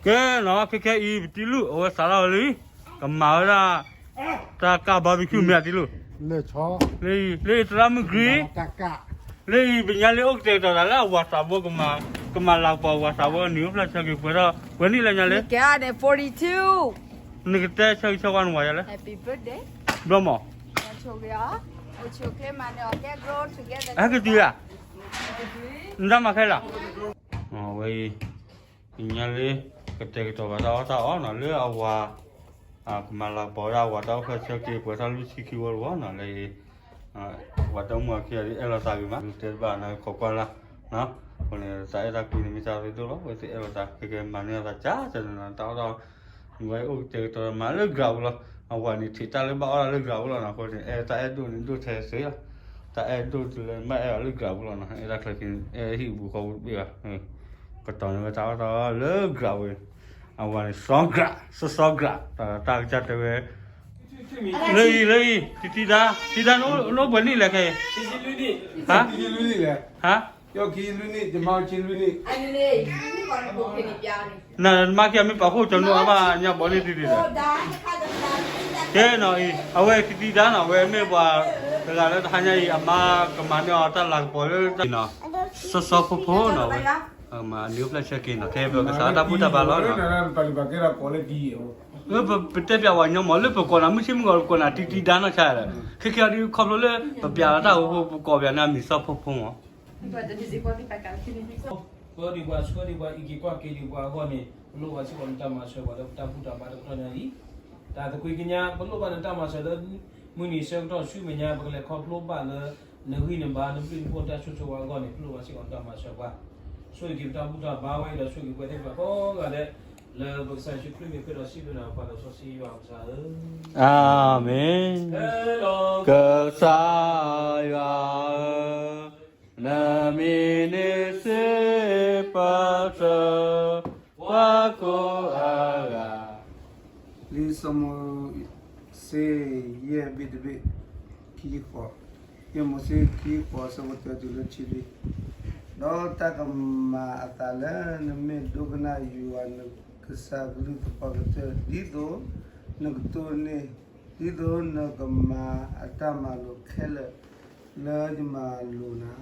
ကဲနီၤ ခဲခဲအံၤ ပတံၤလူၢ် အဝဲစးထီၣ်ဝဲလံ ကမၤဝဲဒၣ် တၢ်ကၢ် barbecue မ့ၢ်ဧါတံၤလူၢ်, လၢ လၢသရၣ်မုၣ်ဂ့ၤ, လၢအံၤ ပညါလၢအိၣ်ကတဲာ်ကတီၤသးလၢအဝၤသးဘိ ကမၤလၤကပီၤဝၤသးဘိ နံၤအိၣ်ဖျဲၣ်ဆၢက့ၤပှဲၤထီၣ် ပှဲၤနံၣ်လၢညါလၢ နကတဲဆၢဂ့ၤဆၢဝါနဝၤယၤလဲၣ်, ဘျီမး, ဟဲက့ၤတုၤဧါ, နတၢ်မၤခဲလၢာ်, အဝဲအံၤ ညါလၢ ကတဲာ်ကတီၤဘၣ်တၢ်အီၣ်တၢ်အီနီၤ လၢအဝၤ ကမၤလၤကပီၤဝဲဒၣ်အဝၤတၢ်အိၣ်ဖျဲၣ်ဆၢက့ၤပှဲၤထီၣ်လွံၢ်ဆံခံဝီတဝီနီၤ လၢအံၤ ပှၤတၢ်အိၣ်မူအခံဂၤဒ်အဲၣ်လိာ်သးဂ့ၤမး တဲတဘၣ်နၤခိးကွၢ်လၢ်, အဃိန့ၣ် တၢ်အဲၣ်တၢ်ကွံန့ၣ်မ့ၢ်တၢ်ရ့ဒိၣ်လီၤ ဝဲသ့ၣ်အဲၣ်လိာ်သး ကဲကဲမၤန့ၢ်လိာ်သးကၢ်ကၢ်န့ၣ်နီၤ တၢ်အီၣ်တၢ်အီ ဝဲအိၣ်ကတဲာ်ကတီၤမၤလၢ ground ပူၤလီၤ, အဝၤန့ၣ် ထံးတၢ်လၢဘၣ်အီၣ်တၢ်လၢ ground ပူၤလီၤနီၤ အဃိန့ၣ် အဲၣ်တၢ်အဲၣ်ဒိၣ်န့ၣ်ဒိၣ်ထဲသ့လီၤ, တၢ်အဲၣ်ဒိၣ်တုၤလၢမ့ၢ်အဲၣ်အီၤလၢ ground ပူၤလီၤနီၤ အဲၣ်တၢ်ချၢခံန့ၣ် အဲၣ်ဟံၣ်ပူၤဃီပူၤတဘ့ၣ်ဘၣ်, ကတီၤန့ၢ်ဝဲတၢ်အီၣ်တၢ်အီလၢ ground ပူၤ, အဝၤန့ၣ် စီၤ ground စီၤစီၤ ground တၢ်ကစၢ်တဲဝဲ လၢအံၤ လၢအံၤ တံၤတံၤဒါ တံၤဒါ နအိၣ်ပှဲၤနံၣ်လဲၣ်ခဲအံၤ, ဟါ, နမၤက့ၤမ့ၢ်ပာ်ခိၣ်ကၠီၤနူအါဘၣ်ညါဘီန့ၣ်တံၤတံၤဒီး, ကဲနီၤအံၤ အဝဲတံၤတံၤဒါနီၤ အဝဲမ့ၢ်ပှၤတဂၤလၢတဟါညါအံၤ အမါကမၤန့ၢ်အီၤတၢ်လၤကပီၤလၢတၢ်နီၤ, စီၤစီၤဖိဖိနီၤ အဝဲ အနံၤအိၣ်ဖျဲၣ်ဆၢက့ၤနီၤ ခဲအံၤပကစးတၢ်ဘူၣ်တၢ်ဘါလီၤနီၤ ပတဲပျးဝဲညီမး လၢပကိးနၤ မုၢ်ဆ့ၣ်မုၢ်ဂီၤပကိးနၤတံၤတံၤဒါနီၢ်ဆါဒီး, ခဲခဲအံၤဒ်ခီဖျိလၢပပျးလီၤတၢ်အဃိ ပကိးပျးန့ၢ်မံၤစီၤဖိဖိမး, ပၢဒံးပှၤဆှၢဒံးပှၤအံးက့ၤကွၢ်က့ၤဒံးပှၤအဂီၢ်န့ၣ် ပလိၣ်ဘၣ်စ့ၢ်ကီးနတၢ်မၤစၢၤပှၤလၢပတၢ်ဘူၣ်တၢ်ဘါတကတီၢ်ညါအံၤ, တၢ်သကွံးကညး ပလိၣ်ဘၣ်နတၢ်မၤစၢၤလၢ မုၢ်နံၤဆၢကတီၢ်ဆူမဲာ်ညါ ပကလဲၤခီဖျိဘၣ်လၢ နဂံၢ်နဘါ နဘျုးနဖှိၣ်တၢ်ဆိၣ်ဂ့ၤအဂီၢ်န့ၣ် ပလိၣ်ဘၣ်စ့ၢ်ကီးနတၢ်မၤစၢၤပှၤ, ဆိၣ်ဂ့ၤက့ၤပတၢ်ဘူၣ်တၢ်ဘါဝဲအံၤဒီး ဆိၣ်ဂ့ၤက့ၤပှၤသ့ၣ်တဖၣ်ကိးဂၤဒဲး, လၢပကစၢ်ယ့ၣ်ၡူးခရံာ်မံၤဃ့ဒီးစံးဘျုးနၤပၢ်ဒီးစီဆှံယွၤကစၢ်ဧၢ, အၤမ့ၣ်, ကစၢ်ယွၤဧၢ, နမံၤန့ၣ်စ့ပတြၢၤ ပှၤကိးဂၤဒဲး လံာ်စီၤမိၤၡ့ ယဲၢ်ဘ့ၣ်တဘ့ၣ်, ခံဃိး, ယဲၢ်မိၤၡ့ ခံဃိး အဆၢဖိတၢတုၤလၢခံဘ့ၣ်, ဒီးတၢ်ကမၤအသးလၢနမ့ၢ်ဒိကနၣ်ယွၤနကစၢ်ကလုၢ်သပှၢ်ကတၢၢ် ဒ်သိးနကတိၢ်န့ၢ်, ဒ်သိးနကမၤအတၢ်မၤလိာ်ခဲလၢာ် လၢယမၤလိာ်နၤ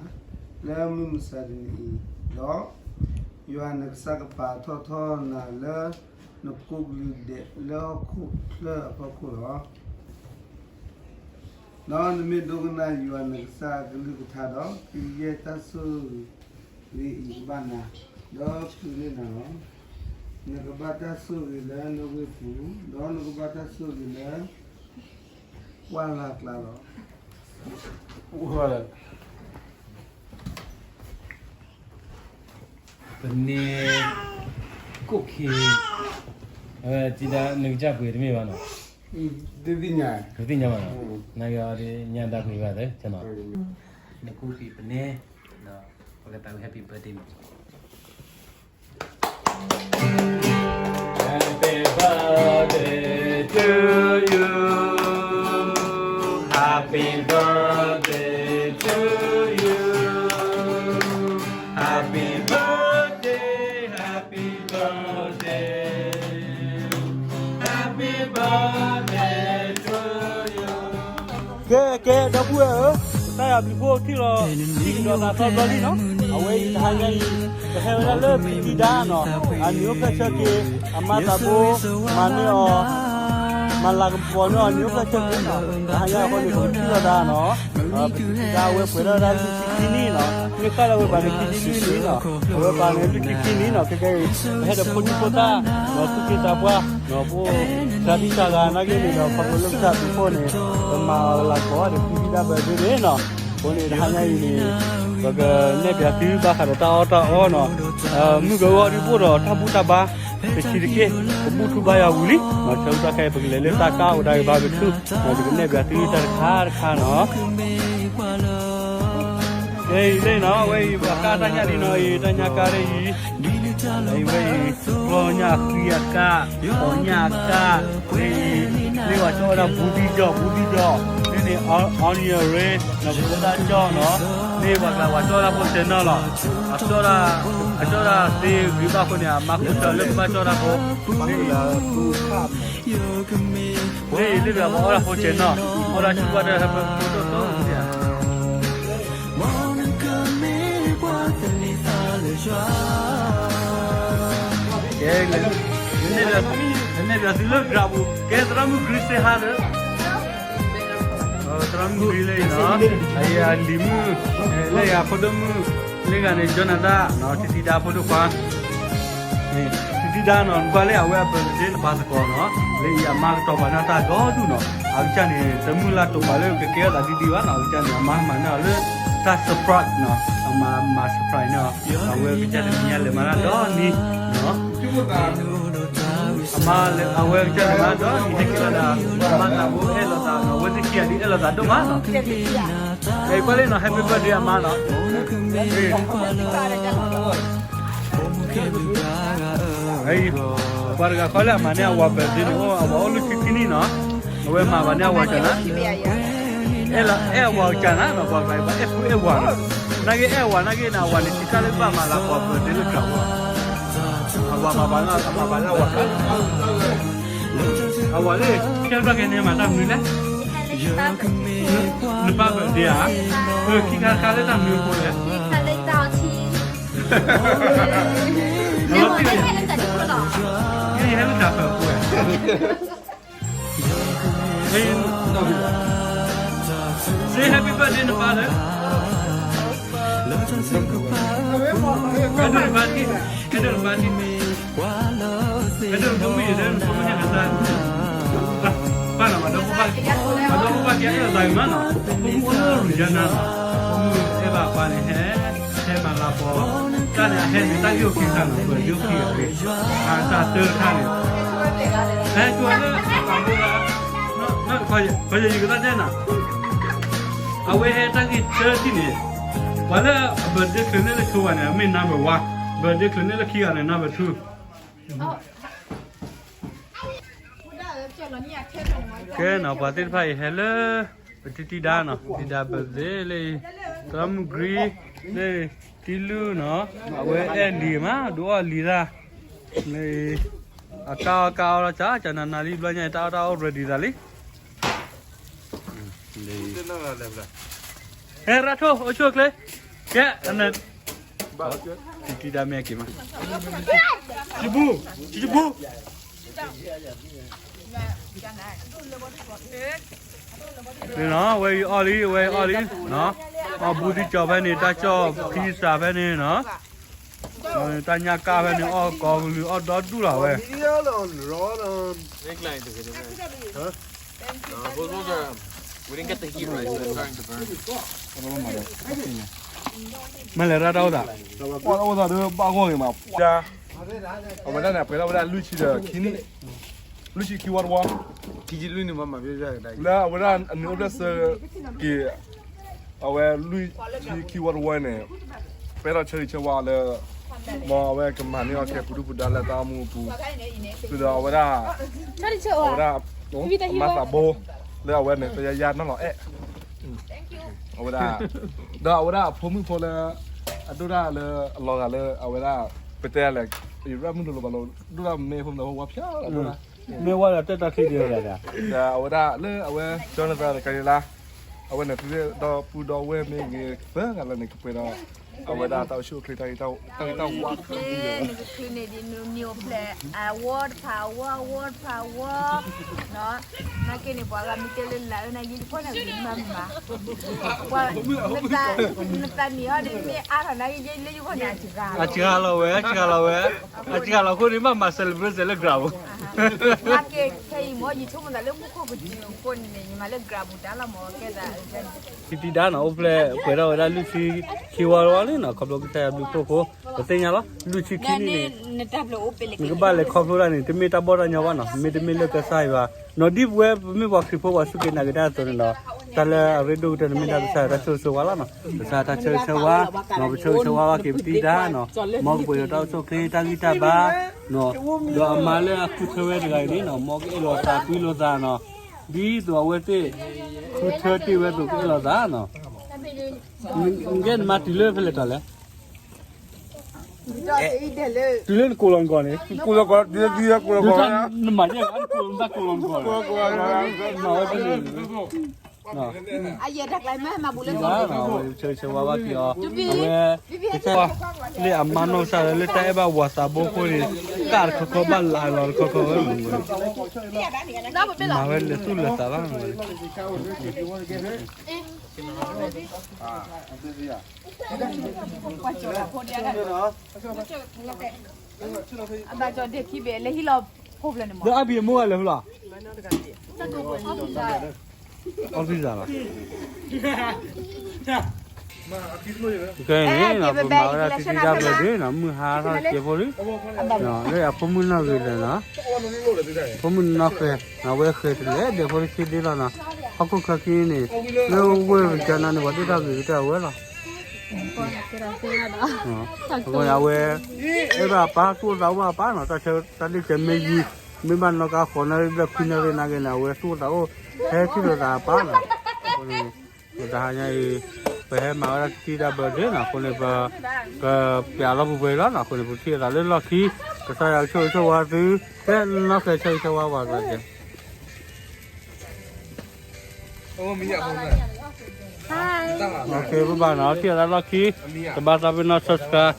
လၢမုၢ်မဆါတနံၤအံၤ, ဒီး ယွၤနကစၢ်ကပာ်ထီၣ်ထီနၤလၢနကိးကလုာ်ဒဲးလၢဟီၣ်ခိၣ်ချၢအဖီခိၣ်လီၤ. ဒီးနမ့ၢ်ဒိကနၣ်ယွၤနကစၢ်အကလုၢ်ကထါဒီး ကယဲၢ်တၢ်ဆိၣ်ဂ့ၤအံၤကဘၣ်နၤ, ဒီးကတုၤန့ၢ်နၤလီၤ. နကဘၣ်တၢ်ဆိၣ်ဂ့ၤလၢနဝ့ၢ်ပူၤ, ဒီးနကဘၣ်တၢ်ဆိၣ်ဂ့ၤလၢ ကွၢ်လၢ်ကျါလီၤ. ပန့ၢ် ကိၣ်ခ့ တံၤဒါ နကစၢ်ပှ့ၤတမ့ၢ်ဘၣ်နီၤ, တသ့ၣ်ညါ, တသ့ၣ်ညါဘၣ်နီၤ, နကညါတၢ်ပှ့ၤဘၣ်သ့နီၤ, နကိၣ်ခ့ပန့ၢ်, ပကသးဝံၣ် Happy birthday မး Happy birthday to you, Happy birthday to you, Happy birthday, Happy birthday, Happy birthday to you. ကဲ ကဲ ဒီပုၢ်ဝဲၢ်ဧၢ, ပတၢ်ယၤဘျုးဖိထံၣ်လီၤ ထံၣ်ကဒီးသးသီဘျီလံနီၤ, အဝဲအံၤတဟါညါအံၤ ပဟဲဝဲဒၣ်လၢတံၤဒါနီၤ, အနံၤအိၣ်ဖျဲၣ်ဆၢက့ၤ အမါသးဘိ မၤန့ၢ်အီၤ မၤလၤကပီၤန့ၢ်အီၤ နံၤအိၣ်ဖျဲၣ်ဆၢက့ၤနီၤ, တဟါညါအဃိန့ၣ် ပကထံၣ်လိာ်သးနီၤ, ပတံၤဒါအဝဲပှဲၤထီၣ်ဝဲဒၣ်လွံၢ်ဆံခံနံၣ်နီၤ, မ့ၢ်ဃၣ်လၢအဝဲပှၤန့ၣ် ခံဆံလွံၢ်နံၣ်နီၤ, အဝဲပှၤန့ၣ် လွံၢ်ဆံခံနံၣ်နီၤ, ခဲကဲအံၤ ပဟဲဒီးဖိဒံဖိသၣ် ဒီးသူၣ်က့သးပှၢ် ဒီးဖိ သရၣ်ဒံၣ်သရၣ်ဂၤနာ်က့န့ၣ်ဒီး ခီဖျိလၢပတၢ်ဘျုးဖှိၣ်န့ၣ် ပမၤအီၤလၤကပီၤဒီး ပတံၤဒါဘၢၣ်ဒ့န့ၣ်နီၤ, အဃိန့ၣ် တဟါညါအံၤန့ၣ် ပကနဲၣ်ပၠးသုဘၣ်ဃးဒီးတၢ်အီၣ်တၢ်အီနီၤ, မုၢ်ကဝီၤဒုးအိၣ်ဒီးတၢ်ဘူၣ်တၢ်ဘါ တဆံးတက့ၢ်, ပဘူၣ်ထူဘါယွၤဝံၤလံ, ဆၢကတီၢ်ခဲအံၤ ပကလဲၤလၢတၢ်ကါအိၣ်ဒၣ်ဂ့ၤဘါကထူၣ်, ပကနဲၣ်ပၠးသုတၢ်တခါတခါနီၤ. ဝဲအံၤလၢနီၤ, ဝဲအံၤ ပှၤကါတၢ်ညၣ်ဒ်နီၤအံၤ, တၢ်ညၣ်ကါဒ်အံၤ, အံၤဝဲအံၤ ကျီညၣ်ဃံအကါ, ပိာ်ညၣ်အကါ, ဝဲအံၤ လၢပှၤကၠီဝဲဒၣ် ဘူးဒံကၠီၣ် ဘူးဒံကၠီၣ်, လၢ on your way နီၤ ပကဘၣ်ကၠီၣ်နီၤ, မ့ၢ်ပှၤကျါပှၤကၠီၣ်တၢ်ဖိ channel လီၤ, အကၠီၣ်တၢ်သ့ဂ့ၤဘၣ်အဃိန့ၣ် အမါဃုထၢလၢပဘၣ်ကၠီၣ်တၢ်ဖိ, မ့ၢ်လၢပအီၣ်တၢ်ဖိ channel နီၤ, အီၣ်တၢ်ဆူၣ်ဘၣ်တၢ်ဟဲပဖိတိၢ်တိၢ်န့ၣ်ဧါ ကဲ, နဲၣ်ပျးသုလၢ ကြၢးပူၤ, ကဲ သရၣ်မုၣ် Grace စ့ဟါဒီး, သရၣ်မုၣ် Grace လၢအံၤနီၤ, အလံၤမုၣ်, လၢအဖိဒိၣ်မုၣ်, လၢဂၤန့ၣ် ကၠီနၤသၣ်နီၤ, တံတံဒါဖိဒိၣ်ခွါ, တံတံဒါနီၤ နကွၢ်လၢအဝဲအ birthday နပၢ်သကိးနီၤ, လၢအံၤအမါကတီၤပာ်န့ၢ်တၢ်ဒီဒူၣ်နီၤ, အကစၢ်န့ၣ် တမုၢ်လၢ်တိာ်ပာ်လၢကကဲထီၣ်သးဒ်ဒ်ဘၣ်နီၤ, အကစၢ်န့ၣ် အမါမၤန့ၢ်အီၤလၢ တၢ် surprise နီၤ, အမၤ surprise န့ၢ်အီၤ, အဝဲကစၢ်တနံၤညါလဲၤမၤတၢ်ဒီနံၤနီၤ, အမါ အဝဲကစၢ်လဲၤမၤတၢ်ဒီနံၤ ဟဲက့ၤလီၤဒီး အမါသးဖိအဲၣ်လိာ်သးနီၤ, အဝဲသ့ၣ်ခံဂၤဒ်အဲၣ်လိာ်သးဒိၣ်မးနီၤ, အံၤကွၢ်လံနီၤ happy birthday အမါနီၤ ပှၤတဂၤဃီလၢအမၤန့ၢ်အဝၤ birthday န့ၣ် အိၣ်အဝၤအိၣ်လွံၢ်ဆံခံနံၣ်နီၤ, အဝဲမၤဘၣ်န့ၢ်အဝၤကနၤ, အဲၣ်အဝၤကနၤနီၤ, ပှၤတဂၤအံၤ ပှၤအဲၣ်ဖူအဲၣ်ဝၤနီၤ, နာ်က့အဲၣ်အဝၤ နာ်က့န့ၣ် အဝၤန့ၣ် ထံၣ်တၢ်လၢကဘၣ်မၤလၤကပီၤ birthday လၢကြၢးဝဲ, အဝၤမၤဘၣ်န့ၢ် အမၤဘၣ်န့ၢ်အဝၤကနၤ, အဝၤလၢ ကဲထီၣ်က့ၤန့ၣ် မၤတၢ်မနုၤလဲၣ် နပၢ် birthday ဧါ, ခံခါတခါလၢတၢ်မနုၤအဃိလဲၣ်, ဟဲလၢတၢ်ဖၢပူၤ, say happy birthday နပၢ်လၢ, ကဲဒိၣ်နပၢ်ထံၣ်, ကဲဒိၣ်နပၢ်ထံၣ်, ကဲဒိၣ်နဖိမုၣ်ယံၤလၢနဖိမုၣ်ဟဲနၤတၢ်, ပၢ်နီၤ ပှၤဒီဖိပၢ်ကဲအဲၣ်လိာ်သးဂ့ၤမးနီၤ, ဖိမုၣ်အိၣ်လၢရူၤယါနၤနီၤ, ဖိမုၣ်အဲၣ်ဘၣ်ပၢ်န့ၣ် ဟဲ ဟဲမၤလၤကပီၤ, တၢ်န့ၣ်အဟဲန့ၣ် တၢ်ဂ့ၢ်အိၣ်ခံခါနီၤ, ပှၤဒိၣ်ခံဂၤတဂ့ၤ, အတၢ်တၢတခါန့ၣ်, ဟဲကၠီလၢအသးဖိဂၤ, ခီယယကသၣ်တဲနၤ, အဝဲဟဲတၢ်ဂ့ၢ်တၢထံၣ်န့ၣ်, ပှၤလၢအ birthday ချုးန့ၢ်လၢဆိဂၤန့ၣ် မ့ၢ် number one, birthday ချုးန့ၢ်လၢခံဂၤန့ၣ် number two ကဲနီၤ ပှၤသ့ၣ်တဖၣ်အံၤဟဲလၢ ပတံတံဒါနီၤ, တံတံဒါ birthday လၢ သရၣ်မုၣ် Grace လၢ တံလူၢ်နီၤ, အဝဲအဲၣ်လံၤမး ဒုးအီၣ်လံၤတၢ်, လၢ အကၢ်အီၣ်ကၢ်အီၣ်လီၤ ကၢ်ကၢ်နၤနၤလံ ဘျီညါအံၤ တၢ်အီၣ်တၢ်အီၣ် ready သးလံ ဟဲရၣ်ထိၣ် အိၣ်ဆူၣ်အိၣ်ချ့, ကဲ, တံတံဒါမ့ၢ်က့ၤမး, တံတံဘူ, တံတံဘူ, န့ၣ်နီၤ အဝဲအံၤအီၣ်လံ အဝဲအံၤအီၣ်လံ, အီၣ်ဘူးသံၣ်ကၠီၤဖဲန့ၣ် တၢ်ကၠီၣ်ခံစးဖဲန့ၣ်နီၤ, တၢ်ညၣ်ကၢ်ဖဲန့ၣ် အီၣ်ကီၤကလုာ်အီၣ်ဒီဒူၣ်လီၤဝဲ, မ့ၢ်လဲၤရၣ်တၢ်အိၣ်သး, အိၣ်သးဒီးဘၣ်ဂီၢ်ဂ့ၤမး, အဝဲဒၣ်န့ၣ် အပှဲၤဒၣ်ဝဲဒၣ်လွံၢ်ဆံဒီးခံနံၣ်, လွံၢ်ဆံခံဝီတဝီ, လၢအဝဲဒၣ်အနုာ်အိၣ်ဖျဲၣ်ဆၢက့ၤ, အဝဲလွံၢ်ဆံခံဝီတဝီန့ၣ်, ပှဲၤထီၣ်ဆၢဂ့ၤဆၢဝါလၢ, မ်အဝဲကမၤန့ၢ်အီၤခဲပူၤဒုၣ်ပူၤဒါလၢတၢ်အိၣ်မူအပူၤ, ဒီးအဝဲဒၣ်, အဝဲဒၣ်, မၤသးဘိ, လၢအဝဲန့ၣ် တယါယါနီၢ်လီၤအဲၣ် အဝဲဒၣ်, ဒီးအဝဲဒၣ်အဖိမုၣ်ဖိလၢ, အဒိၣ်ဒၣ်လၢ, အလီၤဂာ်လၢအဝဲဒၣ်, ပတဲလဲၣ်, ယရၣ်မုၣ်ဒိၣ်လီၤဘၣ်လီၤ, ဒိၣ်ဒၣ်မ့ၢ်ဖိမုၣ်ဖိဝါဖျါလီၤဒိၣ်ဒၣ်, မ့ၢ်ဝဲဒီးတဲတၢ်ချံဒံးဝဲဒၣ်, ဒီးအဝဲဒၣ်လၢအဝဲ, ကၠီနသးတကးဒံးလၢ, အဝဲန့ၣ်သုဒီပုၢ်ဒီဝဲၢ်မ့ၢ်ဂ့ၤသၢဂၤလၢန့ၣ် ကပှဲၤဒီး, အဝဲဒၣ်တၢ်အိၣ်ဆူၣ်အိၣ်ချ့တၢ်ဂ့ၢ်တၢ်ဝါ, နကချုးန့ၣ်ဒ်နမံၤအိၣ်ဖျဲၣ်, အဝီတဖၣ်အဝီ အဝီတဖၣ်အဝီ, နာ်က့န့ၣ် ပှၤဂၤမ့ၢ်တဲလၢလၢအၢနာ်က့ ယဖီၣ်န့ၣ်ဂ့ၤမးမး, ပှၤ, နသးမံၤဟီဒ်မ့ၢ်အါထီၣ်နာ်က့ ယဲလၢယဖီၣ်န့ၣ်အစှၤ, အစှၤလီၤဝဲ အစှၤလီၤဝဲ, အစှၤလီၤအဃိန့ၣ် ဘၣ်မၤ celebrate လၢကြၢးပူၤ, နာ်က့ခဲအံၤမ့ၢ် ယဆိကမိၣ်သးလၢမူခိၣ်ကစၢၢ်အဃိန့ၣ်န့ၣ် ယမၤလၢကြၢးပူၤ တၢ်လီၤမ့ၢ်ကဲသး တံတံဒါနီၤ အိၣ်ဖျဲၣ်ပှဲၤထီၣ်ဝဲဒၣ်လွံၢ်ဆံခံဝီတဝီလံနီၤ ခီဖျိကစၢ်ယွၤဘျုးဖှိၣ်အဃိ ပသ့ၣ်ညါလီၤ လွံၢ်ဆံခံနံၣ်န့ၣ် နကဘၣ်လဲၤခီဖျိတၢ်န့ၣ် တမ့ၢ်တၢ်ဘီၣ်တၢ်ညီဘၣ်နီၤ မ့တမ့ၢ်လၢကစၢ်ယွၤ နီၤဒ်ပဝဲပမ့ၢ်ပှၤခရံာ်ဖိပှၤစူၢ်က့ၤနာ်က့ၤတၢ်အသိးန့ၣ်ဒီး တၢ်လၢအရ့ဒိၣ်ကတၢၢ်န့ၣ်မ့ၢ်ဒၣ်ကစၢ်ယွၤတၢ်ဆိၣ်ဂ့ၤဆိၣ်ဝါလီၤနီၤ ကစၢ်ယွၤတၢ်ဆိၣ်ဂ့ၤဆိၣ်ဝါ မ်ပဆိၣ်ဂ့ၤဆိၣ်ဝါဘၣ်က့ၤပတံတံဒါနီၤ မ်ကပှဲၤဒီးတၢ်အိၣ်ဆူၣ်အိၣ်ချ့တၢ်ဂံၢ်တၢ်ဘါ ဒီးအမါလၢအဃုထၢဝဲတဂၤအံၤန့ၣ်နီၤ မ်ကအဲၣ်လိာ်သးကွံလိာ်သးနီၤ ဒ်သိးအဝဲသ့ၣ် ဃုထၢတ့ၢ်ဝဲအသိးကအဲၣ်လိာ်သးနီၤ, နကဲနမၤတုၤလၢဖဲလဲၣ်တၢ်လဲၣ်, တုၤလၢနကိးလီၤနဂီၢ်န့ၣ်, ကိးလီၤကိးလီၤ တုၤလၢကိးလီၤကိးလီၤ, နမၤယဲၢ်ဂၤ နကိးလီၤနဂီၢ်န့ၣ်, မၤဝဲဖဲန့ၣ်, ဆၢဂ့ၤဆၢဝါဘၣ်က့ၤအီၤ, အဝဲ လၢအမါနီၢ်ကစၢ်လၢတၢ်အဲၣ်ဘၣ်ဝၤသးဘိဖိန့ၣ်, ကၢ်တခီခီဘၣ်လၢလီၤတခီခီဝဲမး, မၤဝဲလဲၤသူၣ်လဲၤသးဘၣ်မး, လၢအဘံၤအမိၢ်ဂၤလဲၤဖဲလဲၣ်, အီဖံစၢ်လီၤ, ကဲန့ၣ် ပမၤဝဲဒၣ်ထံထံတၢ်ဘၢၣ်ဒ့နီၤ, မုၢ်ဟါထီၣ်တစဲးဖိလံ, လၢအဖိမုၣ်နီၢ်ဂ့ၤလဲၣ်နီၤ, ဖိမုၣ်နီၢ်ဃဲၤ, အဝဲဃဲၤတလဲၣ်ဒဲးဖိတဆံဒ့လီၤနီၤ, ဟီၣ်ခိၣ်ချၢက့န့ၣ်, လၢဝဲၢ်ကၢနၤန့ၣ် ပှၤဒိၣ်တၢ်ဂ့ၤကတၢၢ်ဝဲလီၤ, အဝဲ အဲၣ်ဘၣ်အပၢ်သူၣ်အိၣ်သးအိၣ်အပၢ်နီၤ, တၢ်ဆၢတၢ်လ့ၣ်ကဲမ့ၢ်ယံၤ, မ့ၢ်ဘၣ်နီၢ်ကါဃိးနၣ်ရံၣ်ဘျဲၣ်ခွံနၣ်ရံၣ်နာ်က့န့ၣ် အဝဲသူၣ်အိၣ်သးအိၣ်, ဟဲထံၣ်လိာ်သးအပၢ်နီၤ, အဃိန့ၣ် တဟါညါအံၤ ပဟဲမၤဝဲဒၣ်ထံထံတၢ်ဘၢၣ်ဒ့နီၤ, အဃိန့ၣ် ပ ပပျးလီၤပူၤပှဲၤလီၤနီၤ, အဃိန့ၣ် ပထံၣ်အသးလၢလီၢ်ခံ, ကစၢ်ယွၤကဆိၣ်ဂ့ၤဆိၣ်ဝါသု, ကဲနီၢ်ဃဲၤဆၢဂ့ၤဆၢဝါပှၤကလဲၤကဲ ဘၣ်ဘၣ်နီၤ, ထံၣ်အသးလီၢ်ခံ, တဘၣ်သးပ့ၤနီၣ် subscribe,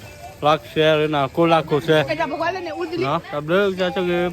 like, share နီၤ, ကိးlikeကိးshare, တၢ်ဘျုးကစၢ်ဆိၣ်ဂ့ၤ